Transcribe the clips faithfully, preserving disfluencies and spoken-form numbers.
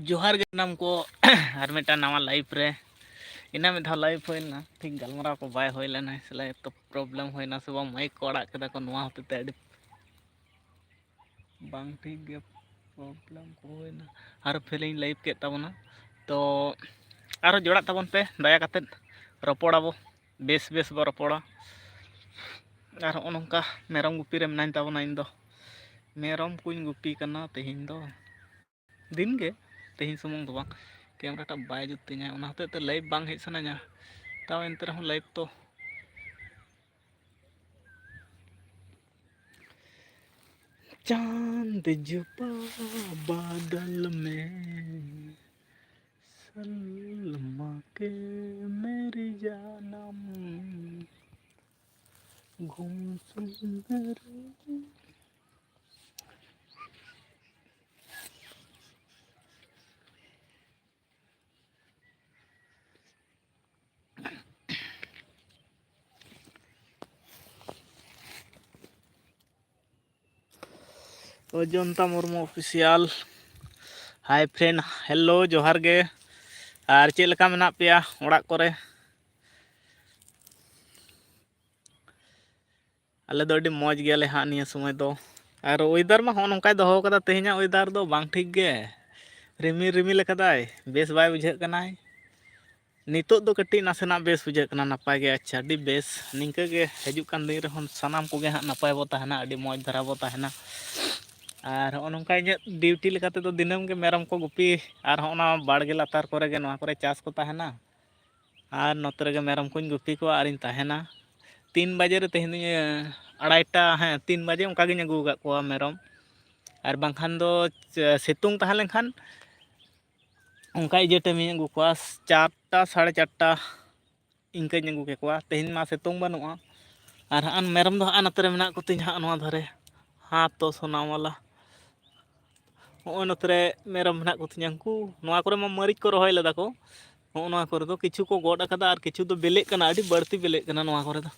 ᱡᱚᱦᱟᱨ ᱜᱮ ᱥᱟᱱᱟᱢ ᱠᱚ᱾ ᱟᱨ ᱢᱤᱫᱴᱟᱝ ᱱᱟᱣᱟ live ᱨᱮ, ᱮᱱᱟᱝ ᱢᱤᱫ ᱫᱷᱟᱣ live ᱦᱩᱭ ᱞᱮᱱᱟ, ᱴᱷᱤᱠ ᱜᱟᱞᱢᱟᱨᱟᱣ ᱠᱚ ᱵᱟᱭ ᱦᱩᱭ ᱞᱮᱱᱟ, ᱥᱮ live ᱛᱚ problem ᱦᱩᱭᱱᱟ ᱥᱮ ᱵᱟᱝ, mic ᱠᱚ ᱟᱲᱟᱜ ᱠᱮᱫᱟ ᱠᱚ, ᱱᱚᱣᱟ ᱦᱚᱛᱮᱡ ᱛᱮ ᱟᱹᱰᱤ ᱵᱟᱝ ᱴᱷᱤᱠ ᱜᱮ problem ᱠᱚ ᱦᱩᱭᱱᱟ᱾ ᱟᱨ ᱯᱷᱤᱨᱤᱧ live ᱠᱮᱫ ᱛᱟᱵᱚᱱᱟ, ᱛᱚ ᱟᱨᱦᱚᱸ ᱡᱚᱲᱟᱜ ᱛᱟᱵᱚᱱ ᱯᱮ ᱫᱟᱭᱟ ᱠᱟᱛᱮᱫ, ᱨᱚᱯᱚᱲ ᱟᱵᱚ, ᱵᱮᱥ ᱵᱮᱥ ᱵᱚ ᱨᱚᱯᱚᱲᱟ᱾ ᱟᱨ ᱦᱚᱸᱜᱼᱚ ᱱᱚᱝᱠᱟ ᱢᱮᱨᱚᱢ ᱜᱩᱯᱤ ᱨᱮ ᱢᱮᱱᱟᱹᱧ ᱛᱟᱵᱚᱱᱟ, ᱤᱧ ᱫᱚ ᱢᱮᱨᱚᱢ ᱠᱚᱧ ᱜᱩᱯᱤ ᱠᱟᱱᱟ ᱛᱮᱦᱮᱧ ᱫᱚ᱾ ᱫᱤᱱ ᱜᱮ, ᱛᱮᱦᱮᱧ ᱥᱩᱢᱩᱝ ᱫᱚ ᱵᱟᱝ, camera ᱴᱟᱜ ᱵᱟᱭ ᱡᱩᱛ ᱛᱤᱧᱟᱹ, ᱚᱱᱟ ᱦᱚᱛᱮᱡ ᱛᱮ live ᱵᱟᱝ ᱦᱮᱡ ᱥᱟᱱᱟᱧᱟ᱾ ᱛᱟᱣ ᱮᱱᱛᱮ ᱨᱮᱦᱚᱸ live ᱛᱚ चांद छुपा बादल में, सलमा के मेरी जानम, गुमसुम मेरे। ᱚᱡᱚᱱᱛᱟ Murmu official, hi friend, hello, ᱡᱚᱦᱟᱨ ᱜᱮ᱾ ᱟᱨ ᱪᱮᱫ ᱞᱮᱠᱟ ᱢᱮᱱᱟᱜ ᱯᱮᱭᱟ ᱚᱲᱟᱜ ᱠᱚᱨᱮ? ᱟᱞᱮ ᱫᱚ ᱟᱹᱰᱤ ᱢᱚᱡᱽ ᱜᱮᱭᱟᱞᱮ ᱦᱟᱸᱜ ᱱᱤᱭᱟᱹ ᱥᱚᱢᱚᱭ ᱫᱚ᱾ ᱟᱨ weather ᱢᱟ ᱦᱚᱸᱜᱼᱚ ᱱᱚᱝᱠᱟᱭ ᱫᱚᱦᱚ ᱠᱟᱫᱟ, ᱛᱮᱦᱮᱧᱟᱜ weather ᱫᱚ ᱵᱟᱝ ᱴᱷᱤᱠ ᱜᱮ, ᱨᱤᱢᱤᱞ ᱨᱤᱢᱤᱞ ᱟᱠᱟᱫᱟᱭ, ᱵᱮᱥ ᱵᱟᱭ ᱵᱩᱡᱷᱟᱹᱜ ᱠᱟᱱᱟᱭ᱾ ᱱᱤᱛᱚᱜ ᱫᱚ ᱠᱟᱹᱴᱤᱡ ᱱᱟᱥᱮᱱᱟᱜ ᱵᱮᱥ ᱵᱩᱡᱷᱟᱹᱜ ᱠᱟᱱᱟ, ᱱᱟᱯᱟᱭ ᱜᱮ᱾ ᱟᱪᱪᱷᱟ, ᱟᱹᱰᱤ ᱵᱮᱥ᱾ ᱱᱤᱝᱠᱟᱹ ᱜᱮ ᱦᱤᱡᱩᱜ ᱠᱟᱱ ᱫᱤᱱ ᱨᱮᱦᱚᱸ ᱥᱟᱱᱟᱢ ᱠᱚᱜᱮ ᱦᱟᱸᱜ ᱱᱟᱯᱟᱭ ᱵᱚ ᱛᱟᱦᱮᱱᱟ, ᱟᱹᱰᱤ ᱢᱚᱡᱽ ᱫᱷᱟᱨᱟ ᱵᱚ ᱛᱟᱦᱮᱱᱟ᱾ ᱟᱨ ᱦᱚᱸᱜᱼᱚ ᱱᱚᱝᱠᱟ ᱤᱧᱟᱹᱜ duty ᱞᱮᱠᱟ ᱛᱮᱫᱚ ᱫᱤᱱᱟᱹᱢ ᱜᱮ ᱢᱮᱨᱚᱢ ᱠᱚ ᱜᱩᱯᱤ, ᱟᱨ ᱦᱚᱸᱜᱼᱚ ᱱᱟ ᱵᱟᱲᱜᱮ ᱞᱟᱛᱟᱨ ᱠᱚᱨᱮ ᱜᱮ, ᱱᱚᱣᱟ ᱠᱚᱨᱮ ᱪᱟᱥ ᱠᱚ ᱛᱟᱦᱮᱱᱟ᱾ ᱟᱨ ᱱᱚᱛᱮ ᱨᱮᱜᱮ ᱢᱮᱨᱚᱢ ᱠᱚᱧ ᱜᱩᱯᱤ ᱠᱚᱣᱟ ᱟᱨᱤᱧ ᱛᱟᱦᱮᱱᱟ᱾ ᱛᱤᱱ ᱵᱟᱡᱮ ᱨᱮ ᱛᱮᱦᱮᱧ ᱫᱚᱧ, ᱟᱲᱟᱭᱴᱟ, ᱦᱮᱸ, ᱛᱤᱱ ᱵᱟᱡᱮ ᱚᱱᱠᱟ ᱜᱤᱧ ᱟᱹᱜᱩ ᱟᱠᱟᱫ ᱠᱚᱣᱟ ᱢᱮᱨᱚᱢ᱾ ᱟᱨ ᱵᱟᱝᱠᱷᱟᱱ ᱫᱚ ᱪᱮ-, ᱥᱤᱛᱩᱝ ᱛᱟᱦᱮᱸ ᱞᱮᱱᱠᱷᱟᱱ ᱚᱱᱠᱟ ᱤᱭᱟᱹ time ᱤᱧ ᱟᱹᱜᱩ ᱠᱚᱣᱟ, ᱪᱟᱨᱴᱟ, ᱥᱟᱲᱮ ᱪᱟᱨᱴᱟ ᱤᱱᱠᱟᱹᱧ ᱟᱹᱜᱩ ᱠᱮᱠᱚᱣᱟ᱾ ᱛᱮᱦᱮᱧ ᱢᱟ ᱥᱤᱛᱩᱝ ᱵᱟᱹᱱᱩᱜᱼᱟ᱾ ᱟᱨ ᱦᱟᱸᱜ ᱢᱮᱨᱚᱢ ᱫᱚ ᱦᱟᱸᱜ ᱱᱚᱛᱮ ᱨᱮ ᱢᱮᱱᱟᱜ ᱠᱚᱛᱤᱧ ᱦᱟᱸᱜ ᱱᱚᱣᱟ ᱫᱷᱟᱨᱮ᱾ ᱦᱟᱸ ᱛᱚ ᱥᱳᱱᱟ ᱣᱟᱞᱟ᱾ ᱦᱚᱸᱜᱼᱚᱭ ᱱᱚᱛᱮ ᱨᱮ ᱢᱮᱨᱚᱢ ᱢᱮᱱᱟᱜ ᱠᱚᱛᱤᱧᱟ᱾ ᱩᱱᱠᱩ ᱱᱚᱣᱟ ᱠᱚᱨᱮ ᱢᱟ ᱢᱟᱹᱨᱤᱪ ᱠᱚ ᱨᱚᱦᱚᱭ ᱞᱮᱫᱟ ᱠᱚ᱾ ᱦᱚᱸᱜᱼᱚ ᱱᱚᱣᱟ ᱠᱚᱨᱮ ᱫᱚ ᱠᱤᱪᱷᱩ ᱠᱚ ᱜᱚᱫ ᱟᱠᱟᱫᱟ ᱟᱨ ᱠᱤᱪᱷᱩ ᱫᱚ ᱵᱮᱞᱮᱜ ᱠᱟᱱᱟ, ᱟᱹᱰᱤ ᱵᱟᱹᱲᱛᱤ ᱵᱮᱞᱮᱜ ᱠᱟᱱᱟ ᱱᱚᱣᱟ ᱠᱚᱨᱮ ᱫᱚ᱾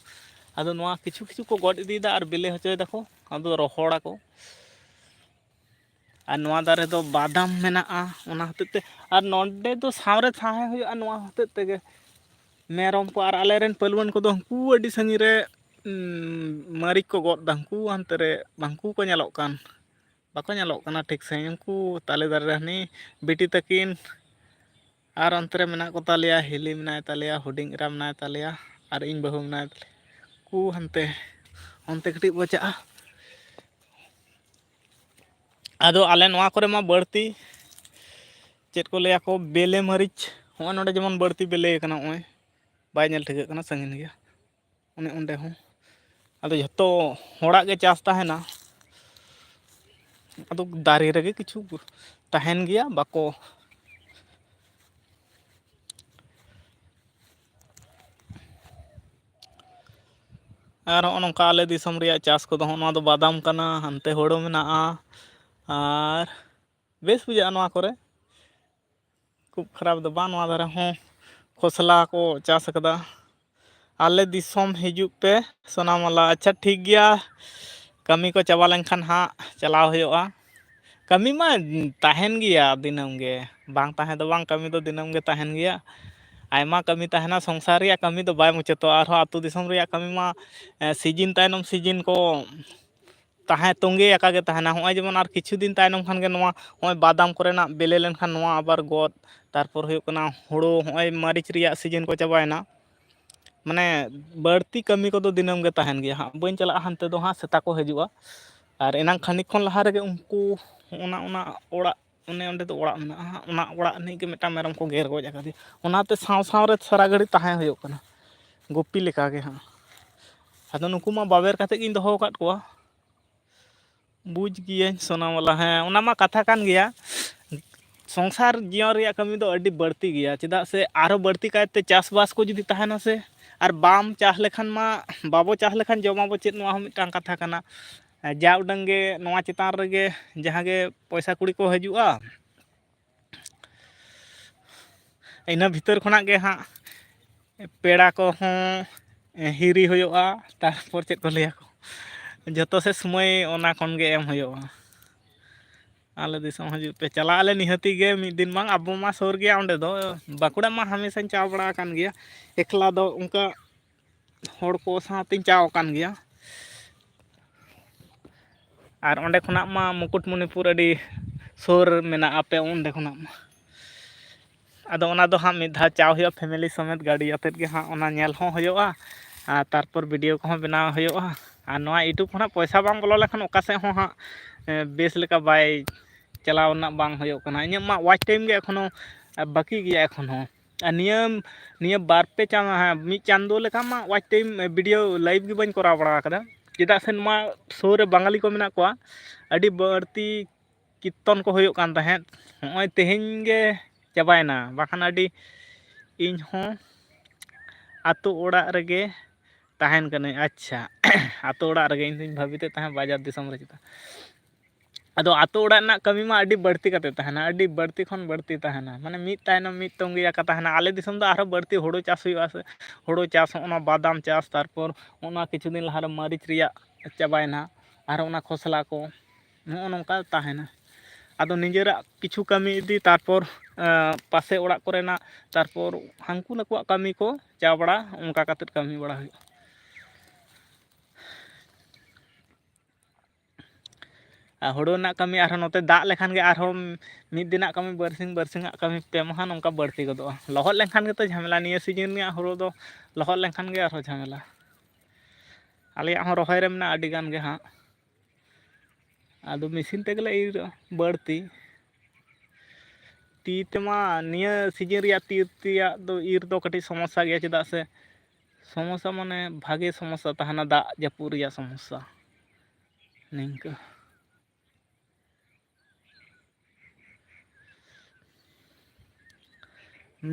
ᱟᱫᱚ ᱱᱚᱣᱟ ᱠᱤᱪᱷᱩ ᱠᱤᱪᱷᱩ ᱠᱚ ᱜᱚᱫ ᱤᱫᱤᱭᱮᱫᱟ ᱟᱨ ᱵᱮᱞᱮ ᱦᱚᱪᱚᱭ ᱫᱟᱠᱚ, ᱟᱫᱚ ᱨᱚᱦᱚᱲᱟᱠᱚ᱾ ᱟᱨ ᱱᱚᱣᱟ ᱫᱟᱨᱮ ᱫᱚ ᱵᱟᱫᱟᱢ ᱢᱮᱱᱟᱜᱼᱟ, ᱚᱱᱟ ᱦᱚᱛᱮᱡ ᱛᱮ᱾ ᱟᱨ ᱱᱚᱰᱮ ᱫᱚ ᱥᱟᱶᱨᱮ ᱛᱟᱦᱮᱸ ᱦᱩᱭᱩᱜᱼᱟ, ᱱᱚᱣᱟ ᱦᱚᱛᱮᱡ ᱛᱮᱜᱮ᱾ ᱢᱮᱨᱚᱢ ᱠᱚ ᱟᱨ ᱟᱞᱮᱨᱮᱱ ᱯᱟᱹᱞᱣᱟᱹᱱ ᱠᱚᱫᱚ ᱩᱱᱠᱩ ᱟᱹᱰᱤ ᱥᱟᱺᱜᱤᱧ ᱨᱮ, ᱩᱸ, ᱢᱟᱹᱨᱤᱪ ᱠᱚ ᱜᱚᱫ ᱮᱫᱟ, ᱩᱱᱠᱩ ᱦᱟᱱᱛᱮ ᱨᱮ ᱵᱟᱝᱠᱩ ᱠᱚ ᱧᱮᱞᱚᱜ ᱠᱟᱱ, ᱵᱟᱠᱚ ᱧᱮᱞᱚᱜ ᱠᱟᱱᱟ ᱴᱷᱤᱠ ᱥᱟᱺᱦᱤᱡ᱾ ᱩᱱᱠᱩ ᱛᱟᱞᱮ ᱫᱟᱨᱮ ᱨᱮ ᱦᱟᱹᱱᱤ ᱵᱤᱴᱤ ᱛᱟᱹᱠᱤᱱ ᱟᱨ ᱚᱱᱛᱮ ᱨᱮ ᱢᱮᱱᱟᱜ ᱠᱚ ᱛᱟᱞᱮᱭᱟ, ᱦᱤᱞᱤ ᱢᱮᱱᱟᱭ ᱛᱟᱞᱮᱭᱟ, ᱦᱩᱰᱤᱧ ᱮᱨᱟ ᱢᱮᱱᱟᱭ ᱛᱟᱞᱮᱭᱟ, ᱟᱨ ᱤᱧ ᱵᱟᱹᱦᱩ ᱢᱮᱱᱟᱭ ᱛᱟᱞᱮᱭᱟ᱾ ᱩᱱᱠᱩ ᱦᱟᱱᱛᱮ, ᱚᱱᱛᱮ ᱠᱟᱹᱴᱤᱡ ᱵᱚ ᱪᱟᱜᱼᱟ᱾ ᱟᱫᱚ ᱟᱞᱮ ᱱᱚᱣᱟ ᱠᱚᱨᱮ ᱢᱟ ᱵᱟᱹᱲᱛᱤ ᱪᱮᱫ ᱠᱚ ᱞᱟᱹᱭᱟ ᱠᱚ, ᱵᱮᱞᱮ ᱢᱟᱹᱨᱤᱪ, ᱦᱚᱸᱜᱼᱚᱭ ᱱᱚᱰᱮ ᱡᱮᱢᱚᱱ ᱵᱟᱹᱲᱛᱤ ᱵᱮᱞᱮ ᱠᱟᱱᱟ, ᱱᱚᱜᱼᱚᱭ ᱵᱟᱭ ᱧᱮᱞ ᱴᱷᱤᱠᱟᱹᱜ ᱠᱟᱱᱟ, ᱥᱟᱺᱜᱤᱧ ᱜᱮᱭᱟ᱾ ᱚᱱᱮ ᱚᱸᱰᱮ ᱦᱚᱸ᱾ ᱟᱫᱚ ᱡᱷᱚᱛᱚ ᱦᱚᱲᱟᱜ ᱜᱮ ᱪᱟᱥ ᱛᱟᱦᱮᱱᱟ᱾ ᱟᱫᱚ ᱫᱟᱨᱮ ᱨᱮᱜᱮ ᱠᱤᱪᱷᱩ ᱛᱟᱦᱮᱱ ᱜᱮᱭᱟ, ᱵᱟᱠᱚ ᱟᱨ ᱦᱚᱸᱜᱼᱚ ᱱᱚᱝᱠᱟ ᱟᱞᱮ ᱫᱤᱥᱚᱢ ᱨᱮᱭᱟᱜ ᱪᱟᱥ ᱠᱚᱫᱚ, ᱦᱚᱸᱜᱼᱚ ᱱᱚᱣᱟ ᱫᱚ ᱵᱟᱫᱟᱢ ᱠᱟᱱᱟ, ᱦᱟᱱᱛᱮ ᱦᱳᱲᱳ ᱢᱮᱱᱟᱜᱼᱟ᱾ ᱟᱨ ᱵᱮᱥ ᱵᱩᱡᱷᱟᱹᱜᱼᱟ ᱱᱚᱣᱟ ᱠᱚᱨᱮ, ᱠᱷᱩᱵ ᱠᱷᱟᱨᱟᱯ ᱫᱚ ᱵᱟᱝ᱾ ᱱᱚᱣᱟ ᱫᱷᱟᱨᱮ ᱦᱚᱸ ᱠᱷᱚᱥᱞᱟ ᱠᱚ ᱪᱟᱥ ᱟᱠᱟᱫᱟ᱾ ᱟᱞᱮ ᱫᱤᱥᱚᱢ ᱦᱤᱡᱩᱜ ᱯᱮ ᱥᱳᱱᱟᱢᱟᱞᱟ᱾ ᱟᱪᱪᱷᱟ, ᱴᱷᱤᱠ ᱜᱮᱭᱟ, ᱠᱟᱹᱢᱤ ᱠᱚ ᱪᱟᱵᱟ ᱞᱮᱱᱠᱷᱟᱱ ᱦᱟᱸᱜ ᱪᱟᱞᱟᱣ ᱦᱩᱭᱩᱜᱼᱟ᱾ ᱠᱟᱹᱢᱤ ᱢᱟ ᱛᱟᱦᱮᱱ ᱜᱮᱭᱟ ᱫᱤᱱᱟᱹᱢ ᱜᱮ, ᱵᱟᱝ ᱛᱟᱦᱮᱸ ᱫᱚ ᱵᱟᱝ, ᱠᱟᱹᱢᱤ ᱫᱚ ᱫᱤᱱᱟᱹᱢ ᱜᱮ ᱛᱟᱦᱮᱱ ᱜᱮᱭᱟ᱾ ᱟᱭᱢᱟ ᱠᱟᱹᱢᱤ ᱛᱟᱦᱮᱱᱟ, ᱥᱚᱝᱥᱟᱨ ᱨᱮᱭᱟᱜ ᱠᱟᱹᱢᱤ ᱫᱚ ᱵᱟᱭ ᱢᱩᱪᱟᱹᱫᱚᱜᱼᱟ᱾ ᱟᱨᱦᱚᱸ ᱟᱹᱛᱩ ᱫᱤᱥᱚᱢ ᱨᱮᱭᱟᱜ ᱠᱟᱹᱢᱤ ᱢᱟ, ᱮ, ᱥᱤᱡᱤᱱ ᱛᱟᱭᱱᱚᱢ ᱥᱤᱡᱤᱱ ᱠᱚ ᱛᱟᱦᱮᱸ, ᱛᱚᱸᱜᱮ ᱟᱠᱟ ᱜᱮ ᱛᱟᱦᱮᱱᱟ᱾ ᱦᱚᱸᱜᱼᱚᱭ ᱡᱮᱢᱚᱱ ᱟᱨ ᱠᱤᱪᱷᱩ ᱫᱤᱱ ᱛᱟᱭᱱᱚᱢ ᱠᱷᱟᱱ ᱜᱮ ᱱᱚᱣᱟ, ᱦᱚᱸᱜᱼᱚᱭ ᱵᱟᱫᱟᱢ ᱠᱚᱨᱮᱱᱟᱜ ᱵᱮᱞᱮ ᱞᱮᱱᱠᱷᱟᱱ ᱱᱚᱣᱟ ᱟᱵᱟᱨ ᱜᱚᱫ, ᱛᱟᱨᱯᱚᱨ ᱦᱩᱭᱩᱜ ᱠᱟᱱᱟ ᱦᱳᱲᱳ, ᱦᱚᱸᱜᱼᱚᱭ ᱢᱟᱹᱨᱤᱪ ᱨᱮᱭᱟᱜ ᱥᱤᱡᱤᱱ ᱠᱚ ᱪᱟᱵᱟᱭᱮᱱᱟ᱾ ᱢᱟᱱᱮ ᱵᱟᱹᱲᱛᱤ ᱠᱟᱹᱢᱤ ᱠᱚᱫᱚ ᱫᱤᱱᱟᱹᱢ ᱜᱮ ᱛᱟᱦᱮᱱ ᱜᱮᱭᱟ ᱦᱟᱸᱜ, ᱵᱟᱹᱧ ᱪᱟᱞᱟᱜᱼᱟ ᱦᱟᱱᱛᱮ ᱫᱚ ᱦᱟᱸᱜ, ᱥᱮᱛᱟ ᱠᱚ ᱦᱤᱡᱩᱜᱼᱟ᱾ ᱟᱨ ᱮᱱᱟᱝ ᱠᱷᱟᱹᱱᱤᱠ ᱠᱷᱚᱱ ᱞᱟᱦᱟ ᱨᱮᱜᱮ ᱩᱱᱠᱩ ᱚᱱᱟ, ᱚᱱᱟ ᱚᱲᱟᱜ, ᱚᱱᱮ ᱚᱸᱰᱮ ᱫᱚ ᱚᱲᱟᱜ ᱢᱮᱱᱟᱜᱼᱟ ᱦᱟᱸᱜ, ᱚᱱᱟ ᱚᱲᱟᱜ ᱨᱤᱱᱤᱡ ᱜᱮ ᱢᱤᱫᱴᱟᱝ ᱢᱮᱨᱚᱢ ᱠᱚ ᱜᱮᱨ ᱜᱚᱡ ᱟᱠᱟᱫᱮᱭᱟ᱾ ᱚᱱᱟᱛᱮ ᱥᱟᱶ ᱥᱟᱶ ᱨᱮ ᱥᱟᱨᱟ ᱜᱷᱟᱹᱲᱤᱡ ᱛᱟᱦᱮᱸ ᱦᱩᱭᱩᱜ ᱠᱟᱱᱟ, ᱜᱩᱯᱤ ᱞᱮᱠᱟ ᱜᱮ ᱦᱟᱸᱜ᱾ ᱟᱫᱚ ᱱᱩᱠᱩ ᱢᱟ ᱵᱟᱵᱮᱨ ᱠᱟᱛᱮᱫ ᱜᱤᱧ ᱫᱚᱦᱚ ᱟᱠᱟᱫ ᱠᱚᱣᱟ᱾ ᱵᱩᱡᱽ ᱜᱤᱭᱟᱹᱧ ᱥᱳᱱᱟᱢᱟᱞᱟ, ᱦᱮᱸ, ᱚᱱᱟ ᱢᱟ ᱠᱟᱛᱷᱟ ᱠᱟᱱ ᱜᱮᱭᱟ᱾ ᱥᱚᱝᱥᱟᱨ ᱡᱤᱭᱚᱱ ᱨᱮᱭᱟᱜ ᱠᱟᱹᱢᱤ ᱫᱚ ᱟᱹᱰᱤ ᱵᱟᱹᱲᱛᱤ ᱜᱮᱭᱟ, ᱪᱮᱫᱟᱜ ᱥᱮ ᱟᱨᱦᱚᱸ ᱵᱟᱹᱲᱛᱤ ᱠᱟᱭᱛᱮ ᱪᱟᱥᱵᱟᱥ ᱠᱚ ᱡᱩᱫᱤ ᱛᱟᱦᱮᱱᱟ ᱥᱮ, ᱟᱨ ᱵᱟᱢ ᱪᱟᱥ ᱞᱮᱠᱷᱟᱱ ᱢᱟ, ᱵᱟᱵᱚ ᱪᱟᱥ ᱞᱮᱠᱷᱟᱱ ᱡᱚᱢᱟᱵᱚ ᱪᱮᱫ, ᱱᱚᱣᱟ ᱦᱚᱸ ᱢᱤᱫᱴᱟᱝ ᱠᱟᱛᱷᱟ ᱠᱟᱱᱟ᱾ ᱡᱟ ᱩᱰᱟᱹᱝ ᱜᱮ ᱱᱚᱣᱟ ᱪᱮᱛᱟᱱ ᱨᱮᱜᱮ ᱡᱟᱦᱟᱸ ᱜᱮ ᱯᱚᱭᱥᱟ ᱠᱩᱲᱤ ᱠᱚ ᱦᱤᱡᱩᱜᱼᱟ, ᱤᱱᱟᱹ ᱵᱷᱤᱛᱟᱹᱨ ᱠᱷᱚᱱᱟᱜ ᱜᱮ ᱦᱟᱸᱜ ᱯᱮᱲᱟ ᱠᱚᱦᱚᱸ ᱦᱤᱨᱤ ᱦᱩᱭᱩᱜᱼᱟ, ᱛᱟᱨᱯᱚᱨ ᱪᱮᱫ ᱠᱚ ᱞᱟᱹᱭᱟ ᱠᱚ, ᱡᱚᱛᱚ ᱥᱮᱫ ᱥᱚᱢᱚᱭ ᱚᱱᱟ ᱠᱷᱚᱱ ᱜᱮ ᱮᱢ ᱦᱩᱭᱩᱜᱼᱟ᱾ ᱟᱞᱮ ᱫᱤᱥᱚᱢ ᱦᱤᱡᱩᱜ ᱯᱮ, ᱪᱟᱞᱟᱜ ᱟᱞᱮ ᱱᱤᱦᱟᱹᱛᱤ ᱜᱮ ᱢᱤᱫ ᱫᱤᱱ ᱵᱟᱝ᱾ ᱟᱵᱚ ᱢᱟ ᱥᱩᱨ ᱜᱮᱭᱟ ᱚᱸᱰᱮ ᱫᱚ, ᱵᱟᱸᱠᱩᱲᱟ ᱢᱟ ᱦᱟᱢᱮᱥᱟᱧ ᱪᱟᱣ ᱵᱟᱲᱟ ᱟᱠᱟᱱ ᱜᱮᱭᱟ, ᱮᱠᱞᱟ ᱫᱚ ᱚᱱᱠᱟ ᱦᱚᱲ ᱠᱚ ᱥᱟᱶᱛᱮᱧ ᱪᱟᱣ ᱟᱠᱟᱱ ᱜᱮᱭᱟ᱾ ᱟᱨ ᱚᱸᱰᱮ ᱠᱷᱚᱱᱟᱜ ᱢᱟ ᱢᱩᱠᱩᱴᱢᱩᱱᱤᱯᱩᱨ ᱟᱹᱰᱤ ᱥᱩᱨ ᱢᱮᱱᱟᱜᱼᱟ ᱟᱯᱮ ᱚᱸᱰᱮ ᱠᱷᱚᱱᱟᱜ ᱢᱟ᱾ ᱟᱫᱚ ᱚᱱᱟ ᱫᱚ ᱦᱟᱸᱜ ᱢᱤᱫ ᱫᱷᱟᱣ ᱪᱟᱣ ᱦᱩᱭᱩᱜᱼᱟ, family ᱥᱚᱢᱮᱛ ᱜᱟᱹᱰᱤ ᱟᱛᱮᱫ ᱜᱮ ᱦᱟᱸᱜ ᱚᱱᱟ ᱧᱮᱞ ᱦᱚᱸ ᱦᱩᱭᱩᱜᱼᱟ᱾ ᱟᱨ ᱛᱟᱨᱯᱚᱨ video ᱠᱚᱦᱚᱸ ᱵᱮᱱᱟᱣ ᱦᱩᱭᱩᱜᱼᱟ᱾ ᱟᱨ ᱱᱚᱣᱟ YouTube ᱠᱷᱚᱱᱟᱜ ᱯᱚᱭᱥᱟ ᱵᱟᱝ ᱵᱚᱞᱚ ᱞᱮᱠᱷᱟᱱ ᱚᱠᱟ ᱥᱮᱫ ᱦᱚᱸ ᱦᱟᱸᱜ, ᱮ, ᱵᱮᱥ ᱞᱮᱠᱟ ᱵᱟᱭ ᱪᱟᱞᱟᱣ ᱨᱮᱱᱟᱜ ᱵᱟᱝ ᱦᱩᱭᱩᱜ ᱠᱟᱱᱟ᱾ ᱤᱧᱟᱹᱜ ᱢᱟ watch time ᱜᱮ ᱮᱠᱷᱚᱱᱳ, ᱮ, ᱵᱟᱹᱠᱤ ᱜᱮᱭᱟ ᱮᱠᱷᱚᱱ ᱦᱚᱸ᱾ ᱟᱨ ᱱᱤᱭᱟᱹ, ᱱᱤᱭᱟᱹ ᱵᱟᱨ ᱯᱮ ᱪᱟᱸᱫ, ᱦᱮᱸ, ᱢᱤᱫ ᱪᱟᱸᱫᱳ ᱞᱮᱠᱟ ᱢᱟ watch time video live ᱜᱮ ᱵᱟᱹᱧ ᱠᱚᱨᱟᱣ ᱵᱟᱲᱟ ᱟᱠᱟᱫᱟ᱾ ᱪᱮᱫᱟᱜ ᱥᱮ ᱱᱚᱣᱟ ᱥᱩᱨ ᱨᱮ ᱵᱟᱝᱜᱟᱞᱤ ᱠᱚ ᱢᱮᱱᱟᱜ ᱠᱚᱣᱟ, ᱟᱹᱰᱤ ᱵᱟᱹᱲᱛᱤ ᱠᱤᱨᱛᱚᱱ ᱠᱚ ᱦᱩᱭᱩᱜ ᱠᱟᱱ ᱛᱟᱦᱮᱸᱫ, ᱱᱚᱜᱼᱚᱭ ᱛᱮᱦᱮᱧ ᱜᱮ ᱪᱟᱵᱟᱭᱮᱱᱟ, ᱵᱟᱠᱷᱟᱱ ᱟᱹᱰᱤ, ᱤᱧ ᱦᱚᱸ ᱟᱛᱳ ᱚᱲᱟᱜ ᱨᱮᱜᱮ ᱛᱟᱦᱮᱱ ᱠᱟᱹᱱᱟᱹᱧ᱾ ᱟᱪᱪᱷᱟ, ᱟᱛᱳ ᱚᱲᱟᱜ ᱨᱮᱜᱮ, ᱤᱧ ᱫᱩᱧ ᱵᱷᱟᱹᱵᱤᱛᱮᱫ ᱛᱟᱦᱮᱸᱫ ᱵᱟᱡᱟᱨ ᱫᱤᱥᱚᱢ ᱨᱮ ᱪᱮᱛᱟ᱾ ᱟᱫᱚ ᱟᱛᱳ ᱚᱲᱟᱜ ᱨᱮᱱᱟᱜ ᱠᱟᱹᱢᱤ ᱢᱟ ᱟᱹᱰᱤ ᱵᱟᱹᱲᱛᱤ ᱠᱟᱛᱮ ᱛᱟᱦᱮᱱᱟ, ᱟᱹᱰᱤ ᱵᱟᱹᱲᱛᱤ ᱠᱷᱚᱱ ᱵᱟᱹᱲᱛᱤ ᱛᱟᱦᱮᱱᱟ, ᱢᱟᱱᱮ ᱢᱤᱫ ᱛᱟᱭᱱᱚᱢ ᱢᱤᱫ ᱛᱚᱸᱜᱮ ᱟᱠᱟ ᱛᱟᱦᱮᱱᱟ᱾ ᱟᱞᱮ ᱫᱤᱥᱚᱢ ᱫᱚ ᱟᱨᱦᱚᱸ ᱵᱟᱹᱲᱛᱤ ᱦᱳᱲᱳ ᱪᱟᱥ ᱦᱩᱭᱩᱜᱼᱟ ᱥᱮ, ᱦᱳᱲᱳ ᱪᱟᱥ, ᱦᱚᱸᱜᱼᱚ ᱱᱚᱣᱟ ᱵᱟᱫᱟᱢ ᱪᱟᱥ, ᱛᱟᱨᱯᱚᱨ ᱚᱱᱟ ᱠᱤᱪᱷᱩ ᱫᱤᱱ ᱞᱟᱦᱟᱨᱮ ᱢᱟᱹᱨᱤᱪ ᱨᱮᱭᱟᱜ ᱪᱟᱵᱟᱭᱮᱱᱟ, ᱟᱨᱦᱚᱸ ᱚᱱᱟ ᱠᱷᱚᱥᱞᱟ ᱠᱚ, ᱱᱚᱜᱼᱚ ᱱᱚᱝᱠᱟ ᱛᱟᱦᱮᱱᱟ᱾ ᱟᱫᱚ ᱱᱤᱡᱮᱨᱟᱜ ᱠᱤᱪᱷᱩ ᱠᱟᱹᱢᱤ ᱤᱫᱤ, ᱛᱟᱨᱯᱚᱨ, ᱮᱸ, ᱯᱟᱥᱮ ᱚᱲᱟᱜ ᱠᱚᱨᱮᱱᱟᱜ, ᱛᱟᱨᱯᱚᱨ ᱦᱟᱱᱠᱩ ᱱᱟᱠᱩᱣᱟᱜ ᱠᱟᱹᱢᱤ ᱠᱚ ᱪᱟ ᱵᱟᱲᱟ, ᱚᱱᱠᱟ ᱠᱟᱛᱮᱫ ᱠᱟᱹᱢᱤ ᱵᱟᱲᱟ ᱦᱩᱭᱩᱜᱼᱟ᱾ ᱟᱨ ᱦᱳᱲᱳ ᱨᱮᱱᱟᱜ ᱠᱟᱹᱢᱤ ᱟᱨᱦᱚᱸ ᱱᱚᱛᱮ ᱫᱟᱜ ᱞᱮᱠᱷᱟᱱ ᱜᱮ ᱟᱨᱦᱚᱸ ᱢᱤᱫ ᱫᱤᱱᱟᱜ ᱠᱟᱹᱢᱤ ᱵᱟᱨᱥᱤᱧ, ᱵᱟᱨᱥᱤᱧᱟᱜ ᱠᱟᱹᱢᱤ ᱯᱮ ᱢᱟᱦᱟ ᱱᱚᱝᱠᱟ ᱵᱟᱹᱲᱛᱤ ᱜᱚᱫᱚᱜᱼᱟ᱾ ᱞᱚᱦᱚᱫ ᱞᱮᱱᱠᱷᱟᱱ ᱜᱮᱛᱚ ᱡᱷᱟᱢᱮᱞᱟ, ᱱᱤᱭᱟᱹ season ᱨᱮᱭᱟᱜ ᱦᱳᱲᱳ ᱫᱚ ᱞᱚᱦᱚᱫ ᱞᱮᱱᱠᱷᱟᱱ ᱜᱮ ᱟᱨᱦᱚᱸ ᱡᱷᱟᱢᱮᱞᱟ᱾ ᱟᱞᱮᱭᱟᱜ ᱦᱚᱸ ᱨᱚᱦᱚᱭ ᱨᱮ ᱢᱮᱱᱟᱜᱼᱟ ᱟᱹᱰᱤ ᱜᱟᱱ ᱜᱮ ᱦᱟᱸᱜ, ᱟᱫᱚ machine ᱛᱮᱜᱮᱞᱮ ᱤᱨᱟ ᱵᱟᱹᱲᱛᱤ᱾ ᱛᱤ ᱛᱮᱢᱟ ᱱᱤᱭᱟᱹ season ᱨᱮᱭᱟᱜ ᱛᱤ ᱛᱮᱭᱟᱜ ᱫᱚ ᱤᱨ ᱫᱚ ᱠᱟᱹᱴᱤᱡ ᱥᱚᱢᱚᱥᱥᱟ ᱜᱮᱭᱟ, ᱪᱮᱫᱟᱜ ᱥᱮ ᱥᱚᱢᱚᱥᱥᱟ ᱢᱟᱱᱮ ᱵᱷᱟᱜᱮ ᱥᱚᱢᱚᱥᱥᱟ ᱛᱟᱦᱮᱱᱟ, ᱫᱟᱜ ᱡᱟᱹᱯᱩᱫ ᱨᱮᱭᱟᱜ ᱥᱚᱢᱚᱥᱥᱟ ᱱᱤᱝᱠᱟᱹ᱾